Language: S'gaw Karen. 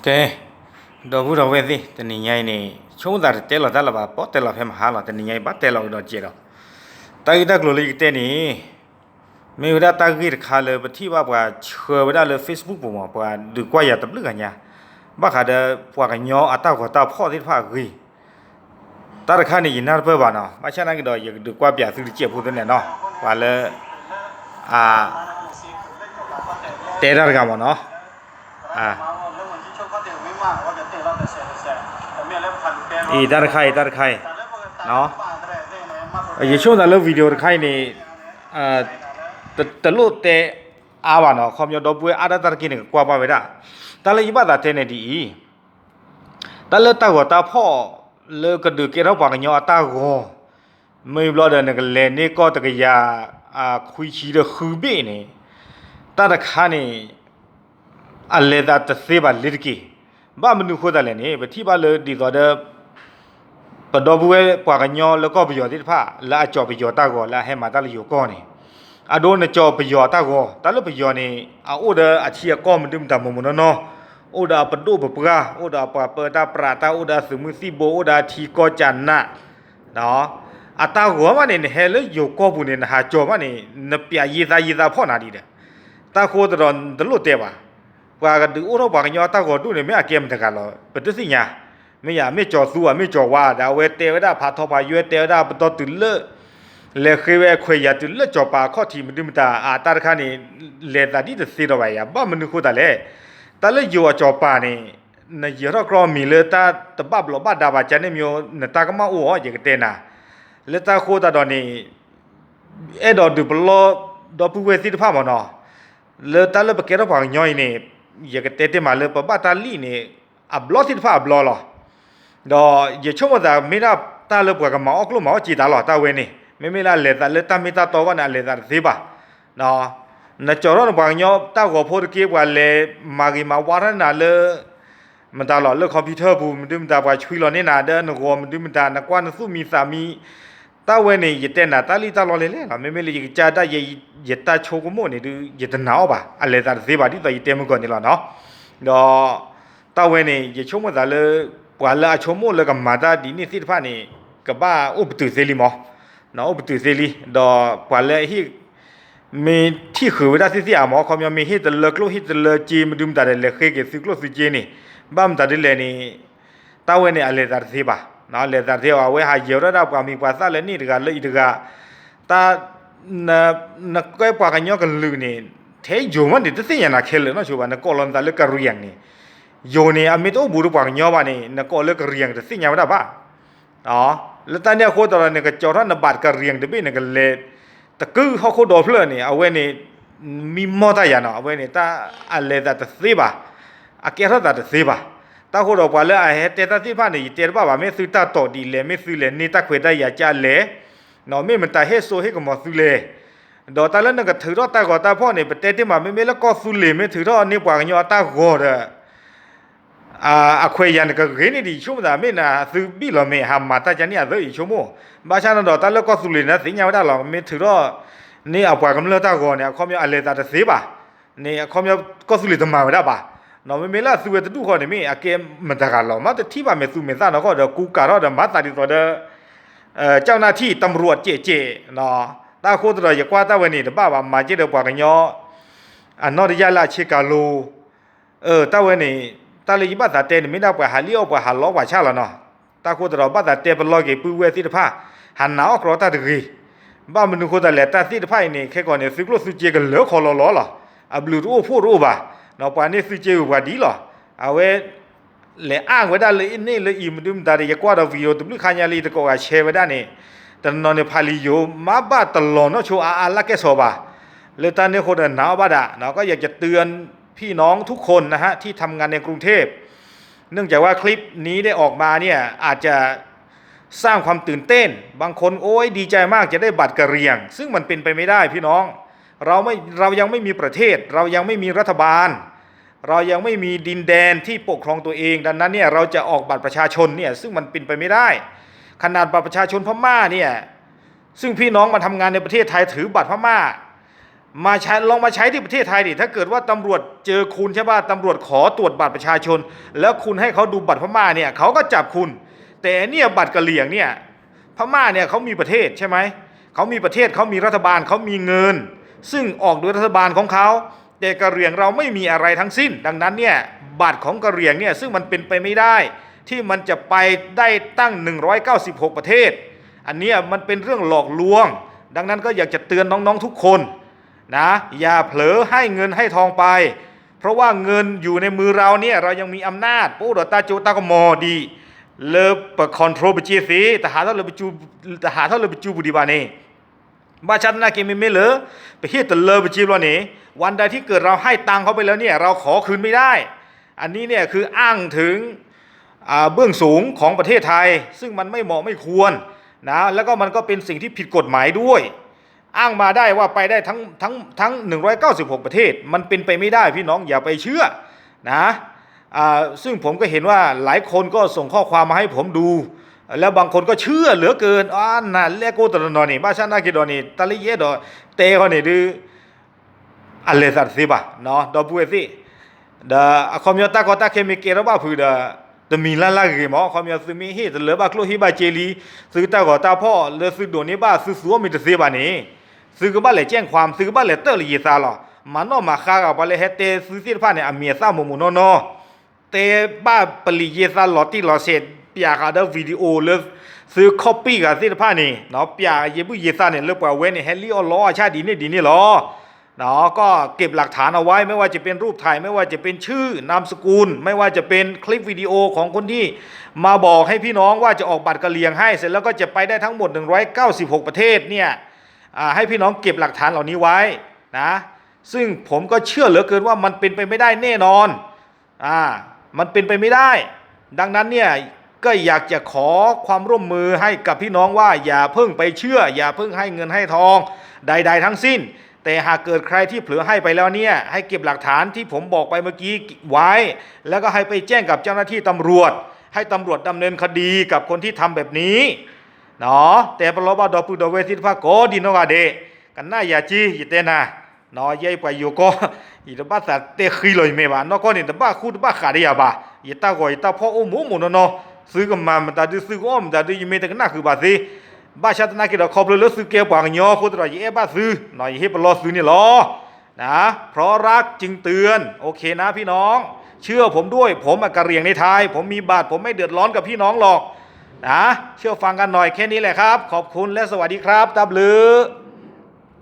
ကဲ, ဒီပုၢ်ဒီဝဲၢ်သ့ၣ်, တနံၤညါအံၤန့ၣ် ဆိကမိၣ်သးတတဲလီၤတၢ်လၢၤဘၣ်, ပတဲလီၤဖဲမဟါလီၤ, တနံၤညါအံၤဘၣ်တဲလီၤကဒီးကဲးဒီး, တၢ်ဂ့ၢ်တၢ်ကျိၤလၢယကတဲန့ၣ် မ့ၢ်ဝဲဒၣ်တၢ်ဂ့ၢ်တခါလၢပထံၣ်ဘၣ်ပှၤဆှၢဝဲဒၣ်လၢ Facebook ပူၤမး, ပှၤဒုးကွၢ်ယၤတဘျုးဂၤညါ, ဘၣ်ဃးဒီးပှၤကညီအတၢ်ဂီၤတၢ်ဖီၣ်သ့ၣ်တဖၣ်အဂ့ၢ် တၢ်တခါန့ၣ် ယနၢ်တပၢၢ်ဘၣ်နီၤ, ဘၣ်ဆၣ်နာ်က့ဒီး ယကဒုးကွၢ်ပၠးသုတစဲးဖိသ့ၣ်န့ၣ်နီၤ, ပှၤလၢ အ တဲတၢ်တဂၤမ့ၢ်နီၤ, အံၤတၢ်တခါအံၤ တၢ်တခါအံၤ, ယဆိကမိၣ်သးလၢ video တခါအံၤန့ၣ် တလိၣ်တဲအါဘၣ်နီၤ, ခီပညီဒီပုၢ်ဝဲၢ်အါဒၣ်တၢ်တက့ၢ်န့ၣ် ကကွၢ်ဘၣ်ဝဲဒၣ်, တၢ်လၢယဘၣ်သးတဲန့ၣ်ဒ်အံၤ, တၢ်လၢတၢ်ဂီၤတၢ်ဖီၣ် လၢကဒုးကဲထီၣ်ပှၤကညီအတၢ်ဂီၤ, မ့ၢ်ဘျီဒီးနကလဲၤန့ၢ်ကီၢ်တကယၤ ခွံဆံဒီးဃုဘ့ၣ်န့ၣ်, တၢ်တခါန့ၣ် အလဲၤသးတသ့ဘၣ်လ့ၤတက့ၢ်. ဘၣ်မနုၤဃိသတးလဲၣ်န့ၣ် ပထံၣ်ဘၣ်လၢဒ်သိးဒီး ပဒီပုၢ်ဝဲၢ်ပှၤကညီလၢကီၢ်ပယီၤသ့ၣ်တဖၣ် လၢအကၠီၤပယီၤတၢ်ဂီၤ လၢအဟဲမၤတၢ်လၢယိၤကီၢ်န့ၣ်, အဒိနကၠီၤပယီၤတၢ်ဂီၤ, တၢ်လၢပယီၤန့ၣ် အအိၣ်ဒီးအထံအကီၢ်မနုၤမတၤမိၢ်မိၢ်နီၢ်နီၢ်, အိၣ်ဒီးအပဒိၣ်ပပှၢ်, အိၣ်ဒီးအပှၤပၢတၢ်ပြးတၢ်, အိၣ်ဒီးအသုးမုၢ်သံၣ်ဘိ, အိၣ်ဒီးအထံကီၢ်ကနး အတၢ်ဂီၤမးန့ၣ် နဟဲလၢယိၤကီၢ်ပူၤန့ၣ် နဟးကၠီၤမးန့ၣ် နပျးယ့သးယ့သးဖီၣ်နၤဒံးဒီး, တၢ်ဃိသတးဒီးနတလိၣ်တဲဘၣ်. ပှၤကဒုးအိၣ်ထီၣ်ပှၤကညီအတၢ်ဂီၤဒူၣ်န့ၣ် မ့ၢ်အကဲမတၤတဂၤလီၤ ပတသ့ၣ်ညါ, မ့ၢ်ယၤ မ့ၢ်ကၠီၤသူဧါ မ့ၢ်ကၠီၤဝါဒီး အဝဲတဲဝဲဒၣ်ဖးထီဖးယွဲ တဲဝဲဒၣ်ပတီၢ်တုၤလၢ လဲၤဃ့ဝဲအခွဲးယာ်တုၤလၢကၠီၤပၤအခီၣ်ထံး မနုၤမတၤ အတၢ်တခါန့ၣ် လဲၤသးဒ်တသ့ဒီးဘၣ်ယၤ ဘၣ်မနုၤဃိသတးလဲၣ်. တၢ်လၢယိၤအကၠီၤပၤန့ၣ် နယၢၤထီၣ်ကြီမံၤလၢတၢ်တဘၣ်ဘျီးဘၣ်ဒါဘၣ် ကန့ၣ်မ့ၢ် နတၢ်ကမၣ်အိၣ်အီၤ ယကတဲနၤ, လၢတၢ်ဃိသတးဒီးန့ၣ် အဲၣ်ဒိးဒုးပလီၢ်ဒီပုၢ်ဝဲၢ်သ့ၣ်တဖၣ်မ့ၢ်နီၤ, လၢတၢ်လၢပကဲထီၣ်ပှၤကညီအံၤန့ၣ် ယကတဲတ့ၢ်မးလၢပဘၣ်တၢ်လံၣ်န့ၣ် အဘျီသ့ၣ်တဖၣ်အဘျီလီၤ. ဒီးယဆိကမိၣ်သးမ့ၢ်ဒၣ်တၢ်လၢပှၤကမၤအီၣ်ကျိၣ်မၤအီၣ်စ့တၢ်လီၤ တၢ်ဝဲန့ၣ် မ့မ့ၢ်လၢအလဲၤသးလၢတၢ်မ့ၢ်တၢ်တီအဂီၢ်န့ၣ် အလဲၤသးတသ့ဘၣ်. နကၠီၤထီၣ်နပှၤကညီတၢ်ဂီၤဖိတက့ၢ် ပှၤလဲၤမၤဂ့ၤမၤဝါထီၣ်နၤလၢ မတၤလီၤ လၢ computer ပူၤ မနုၤမတၤ ပှၤဆွံလီၤန့ၢ်နၤဒီးနဂီၤ မနုၤမတၤ နကွၢ်နသူၣ်မံသးမံ, တၢ်ဝဲန့ၣ် ယတဲနၤတၢ်လံၣ်တၢ်လီလဲၤလဲၤလီၤ. မ့မ့ၢ်လၢယကစၢ်ဒၣ်ယဲ ယတၢ်ဆိကမိၣ်န့ၣ်ဒုး ယတနာ်အီၤဘၣ်, အလဲၤသးတသ့ဘၣ် ဒ်သိးယတဲမုၢ်ကီၢ်န့ၣ်လီၤနီၤ. ဒီး တၢ်ဝဲန့ၣ် ယဆိကမိၣ်သးလၢ ပှၤလၢအဆိကမိၣ်လၢကမၤတၢ်ဒ်န့ၣ်သ့ၣ်တဖၣ်န့ၣ် ကဘၣ်အိၣ်ပတုာ်သ့လံမး, အိၣ်ပတုာ်သ့လံ. ဒီးပှၤလၢအဟ့ၣ် မ့ၢ်ထံၣ်ဃုာ်ဝဲဒၣ်သ့ၣ်သ့ၣ်အါမး အခီပညီ မ့ၢ်ဟ့ၣ်တလၢကျိၣ် ဟ့ၣ်တလၢစ့ မနုၤမတၤဒီး လဲၤဃ့က့ၤသုကျိၣ်သုစ့န့ၣ် ဘၣ်မတၤဒ်လဲၣ်န့ၣ် တၢ်ဝဲန့ၣ် အလဲၤသးတသ့ဘၣ်, လဲၤသးတသ့ဘၣ်. အဝဲဟးယၢၤထီၣ်ဒၣ်ပှၤမံၤပှၤသၣ်လၢန့ၣ်တဂၤလၢအံၤတဂၤ, တၢ် နကဲပှၤကညီကလုာ်န့ၣ် ထဲယိၤမးန့ၣ် တသ့ၣ်ညါနၤခဲလၢာ်နီၢ်ဆိဘၣ်, နကိးလီၤနသးလၢကရံၣ်န့ၣ်, ယိၤန့ၣ် အမ့ၢ်တအိၣ်ဘူးဒီးပှၤကညီဘၣ်န့ၣ် နကိးလၢကရံၣ်တသ့ၣ်ညါဝဲဒၣ်ဘၣ်. လၢတၢ်န့ၣ်အဃိသတးဒီး နကကၠီၤထီၣ်နဘၣ်ကရံၣ်တဘ့ၣ် နကလဲၤတကုၢ်ဟီၣ်ခိၣ်ဒီဖျၢၣ်န့ၣ် အဝဲန့ၣ် မံမီၢ်တၢ်ယၤနီၤ, အဝဲန့ၣ် တၢ်အလဲၤသးတသ့ဘၣ်, အကဲထီၣ်သးတသ့ဘၣ်. တၢ်ဃိဒီးပှၤလၢအဟဲတဲတၢ်သ့ၣ်တဖၣ်န့ၣ် ယတဲတဘၣ်ဘၣ်, မ့ၢ်သုတၢ်တိာ်ဒ်လဲၣ် မ့ၢ်သုလဲၤန့ၢ်တၢ်ခွဲးတၢ်ယာ်ကလဲၣ်, မ့ၢ်မတၤဟ့ၣ်စိဟ့ၣ်ကမီၤသုလဲၣ်. ဒီးတၢ်လၢနကထုးထီၣ်တၢ်ဂီၤတၢ်ဖီၣ်န့ၣ် ပတဲတ့ၢ်မး မ့မ့ၢ်လၢကီၢ်သူလ့ၤ မ့ၢ်ထုးထီၣ်န့ၢ်ပှၤကညီအတၢ်ဂီၤဒီး အခွဲးယာ်နကဂ့ၤန့ၣ်ဒံး ယဆိကမိၣ်သး မ့ၢ်နသုဘံၣ်လီၤမဲာ် ဟးမၤတၢ်ကန့ၣ်အသၢ ယဆိကမိၣ်, ဘၣ်ဆၣ်န့ၣ်ဒီး တၢ်လၢကီၢ်သူလ့ၤန့ၣ် သ့ၣ်ညါဝဲဒၣ်လီၤ, မ့ၢ်ထုးထီၣ်န့ၢ်အပှၤကမျၢၢ်တၢ်ဂီၤန့ၣ် အခီပညီအလဲၤသးတသ့ဘၣ်န့ၣ် အခီပညီ ကီၢ်သူလ့ၤတမၤဝဲဒၣ်ဘၣ်. မ့မ့ၢ်လၢအသုဝဲတဒူၣ်ဃီန့ၣ် မ့ၢ်အကဲမတၤဂၤလီၤ, မ့ၢ်တထံၣ်ဘၣ်မဲာ်သူမဲာ်သၣ်နီၢ်ကီၢ်ဒီး ကူကၤထီၣ်ဒီး မၤသးဒ်သိးဒီး เจ้าหน้าที่ตำรวจ ကဲးကဲး, တၢ်ဃိသတးဒီး ယကွၢ်တၢ်ဝဲန့ၣ်တဘၣ်ဘၣ်, မၤက့ၤဒီးပှၤကညီ အနီၢ်တယၢ်လၢအဆ့ကၤလိၤ တၢ်ဝဲန့ၣ် တၢ်လၢယဘၣ်သးတဲန့ၣ် မ့ၢ်ဒၣ်ပှၤဟးလံၣ်အီၣ်ပှၤဟးလီပှၤဆၣ်လီၤနီၤ. တၢ်ဃိသတးဒီး ဘၣ်သးတဲပလီၢ်က့ၤပုၢ်ဝဲၢ်သ့ၣ်တဖၣ် ဟးနာ်အီၣ်ကြီတၢ်တဂ့ၤ. ဘၣ်မနုၤဃိသတးလဲၣ် တၢ်သ့ၣ်တဖၣ်အံၤန့ၣ် ခဲကိာ်န့ၣ် သုကျိၣ်သုစ့ကလၢခီလီၤလီၤလီၤ. အဘျုးတအိၣ်ဖှိၣ်တအိၣ်ဘၣ်, ပှၤန့ၢ်သုစ့ဝံၤပှၤဒ်လီၤ. အဝဲ လဲၤအါဝဲဒၣ်လၢအန့ၣ်လၢအံၤ မနုၤမတၤဒီး ယကွၢ်ဒီး video တဘျုးခါညါလၢအံၤ တကိးဂၤ share ဝဲဒၣ်န့ၣ်, တနီၤန့ၣ် ဖးလံာ်ယိၤ မၤဘၣ်တလီၤနီၢ်ဆိအါအါလၢကဲၢ်ဆိးဘၣ်. လၢတၢ်န့ၣ်အဃိဒီး နာ်အီၣ်ဘၣ်ဒၣ်, ก็อยากจะเตือนพี่น้องทุกคนนะฮะ ที่ทำงานในกรุงเทพฯ เนื่องจากว่าคลิปนี้ได้ออกมาเนี่ย อาจจะสร้างความตื่นเต้น บางคน โอ๊ย ดีใจมาก จะได้บัตรกะเหรี่ยง ซึ่งมันเป็นไปไม่ได้พี่น้อง เราไม่ เรายังไม่มีประเทศ เรายังไม่มีรัฐบาล เรายังไม่มีดินแดนที่ปกครองตัวเอง ดังนั้นเนี่ย เราจะออกบัตรประชาชนเนี่ย ซึ่งมันเป็นไปไม่ได้ ขนาดบัตรประชาชนพม่าเนี่ย ซึ่งพี่น้องมาทำงานในประเทศไทยถือบัตรพม่า มาใช้ ลองมาใช้ที่ประเทศไทยดิ ถ้าเกิดว่าตำรวจเจอคุณใช่ป่ะ ตำรวจขอตรวจบัตรประชาชน แล้วคุณให้เขาดูบัตรพม่าเนี่ย เขาก็จับคุณ แต่เนี่ยบัตรกะเหรี่ยงเนี่ย พม่าเนี่ยเขามีประเทศใช่ไหม เขามีประเทศ เขามีรัฐบาล เขามีเงิน ซึ่งออกโดยรัฐบาลของเขา แต่กะเหรี่ยงเราไม่มีอะไรทั้งสิ้น ดังนั้นเนี่ย บัตรของกะเหรี่ยงเนี่ย ซึ่งมันเป็นไปไม่ได้ ที่มันจะไปได้ตั้ง หนึ่งร้อยเก้าสิบหก ประเทศ อันเนี้ยมันเป็นเรื่องหลอกลวง ดังนั้นก็อยากจะเตือนน้องๆทุกคน นะ อย่าเผลอให้เงินให้ทองไป เพราะว่าเงินอยู่ในมือเราเนี่ย เรายังมีอำนาจ ပအိၣ်ဒီးတၢ်စိတၢ်ကမီၤဒံး လၢပ control ပစ့သ့ တဟးထီၣ်လၢပစူ တဟးထီၣ်လၢပစူပူၤဒံးဘၣ်န့ၣ် ဘၣ်ဆၣ်သနာ်က့မ့မ့ၢ်လၢ ပဟ့ၣ်တလၢပစ့ဘျီန့ၣ် วันใดที่เกิดเราให้ตังค์เขาไปแล้วเนี่ย เราขอคืนไม่ได้ อันนี้เนี่ยคืออ้างถึง อ่า เบื้องสูงของประเทศไทย ซึ่งมันไม่เหมาะไม่ควร นะ แล้วก็มันก็เป็นสิ่งที่ผิดกฎหมายด้วย อ้างมาได้ว่าไปได้ทั้ง ทั้ง ทั้ง หนึ่งร้อยเก้าสิบหก ประเทศ มันเป็นไปไม่ได้ พี่น้องอย่าไปเชื่อ นะ อ่า ซึ่งผมก็เห็นว่าหลายคนก็ส่งข้อความมาให้ผมดู แล้วบางคนก็เชื่อเหลือเกิน อ่า นะ แลกโก้ตลอดนี่ บ้าชาติหน้าเกดอนนี่ ตะลิเยดอ เตะเขานี่ดื้อ အလဲၤသးတသ့ဘၣ် ဒီပုၢ်ဝဲၢ်သ့ၣ် ဒီးအခီပညီတၢ်ကီတၢ်ခဲမ့ၢ်ကဲထီၣ်ဘၣ်ဖုးဒီး တမံၤလၢ်လၢ်ဂ့ၤဂ့ၤမး အခီပညီသုမ့ၢ်ဟ့ၣ်တလၢဘၣ်ကျိၣ်ဟ့ၣ်ဘၣ်စ့လံ သုတၢ်ဂီၤတၢ်ဖီၣ်လၢသုဒိးန့ၢ်ဘၣ်သုသူအီၣ်မ့ၤတသ့ဘၣ်န့ၣ် သုကဘၣ်လဲၤแจ้งความ သုကဘၣ်လဲၤတၢၣ်လၢယံာ်သးလီၤ မၤနီၣ်မၤဃါဂၤပှၤလၢဟဲတဲသုသ့ၣ်တဖၣ်န့ၣ် အမံၤအသၣ်မိၢ်မိၢ်နီၢ်နီၢ် တဲဘၣ်ပလံာ်ယံာ်သးလီၤတံၢ်လီၤဆဲး ပၠးဃာ်ဒီး video လၢ သု copy ဂၤသ့ၣ်တဖၣ်န့ၣ် ပၠးယံာ်ဘုၣ်ယံာ်သးန့ၣ် လၢပှၤဝဲန့ၣ် ဟဲလံၣ်အီၣ်လီအီၣ်အဆၣ်ဒ်န့ၣ်ဒ်န့ၣ်လီၤ ก็เก็บหลักฐานเอาไว้ ไม่ว่าจะเป็นรูปถ่าย ไม่ว่าจะเป็นชื่อ นามสกุล ไม่ว่าจะเป็นคลิปวิดีโอของคนที่มาบอกให้พี่น้องว่าจะออกบัตรกะเหรี่ยงให้ เสร็จแล้วก็จะไปได้ทั้งหมด หนึ่งร้อยเก้าสิบหก ประเทศเนี่ย อ่า ให้พี่น้องเก็บหลักฐานเหล่านี้ไว้นะ ซึ่งผมก็เชื่อเหลือเกินว่ามันเป็นไปไม่ได้แน่นอน อ่า มันเป็นไปไม่ได้ ดังนั้นเนี่ย ก็อยากจะขอความร่วมมือให้กับพี่น้องว่าอย่าเพิ่งไปเชื่อ อย่าเพิ่งให้เงินให้ทองใดๆทั้งสิ้น แต่หากเกิดใครที่เผลอให้ไปแล้วเนี่ย ให้เก็บหลักฐานที่ผมบอกไปเมื่อกี้ไว้ แล้วก็ให้ไปแจ้งกับเจ้าหน้าที่ตำรวจ ให้ตำรวจดำเนินคดีกับคนที่ทำแบบนี้ เนาะ တဲပလီၢ်ဘၣ်ဒီပုၢ်ဒီဝဲၢ်သ့ၣ်တဖၣ်ကိးဒံးနီၢ်ဂၤဒဲး ကနၣ်ယၤက့ ယတဲနၤ ယဲပှၤယိၤကီၢ် ယတဘၣ်သးတဲဃံလီၤယမဲာ်ဘၣ် နီၢ်ကီၢ်န့ၣ် တဘၣ်ဃူတဘၣ်ဃးဒီးယၤဘၣ် ယတၢ်ဂီၤယတၢ်ဖီၣ်အိၣ်မိၢ်မိၢ်နီၢ်နီၢ် သုကမၤမတၤဒု သုကအီၣ်မတၤဒု ယမ့ၢ်တကနၣ်ဃုာ်ဘၣ်သ့ ဘၣ်ဆၣ်သနာ်က့ဒီး ခီဖျိလၢသုကဲပှၤကညီအဃိသတးဒီး ယအဲၣ်ဘၣ်သု ယဟ့ၣ်ပလီၢ်သုန့ၣ်လီၤ นะ เพราะรักจึงเตือน โอเคนะพี่น้อง เชื่อผมด้วย ผมอะกะเหรี่ยงในไทย ผมมีบัตร ผมไม่เดือดร้อนกับพี่น้องหรอก นะ เชื่อฟังกันหน่อยแค่นี้แหละครับ ขอบคุณและสวัสดีครับ ตาบลือ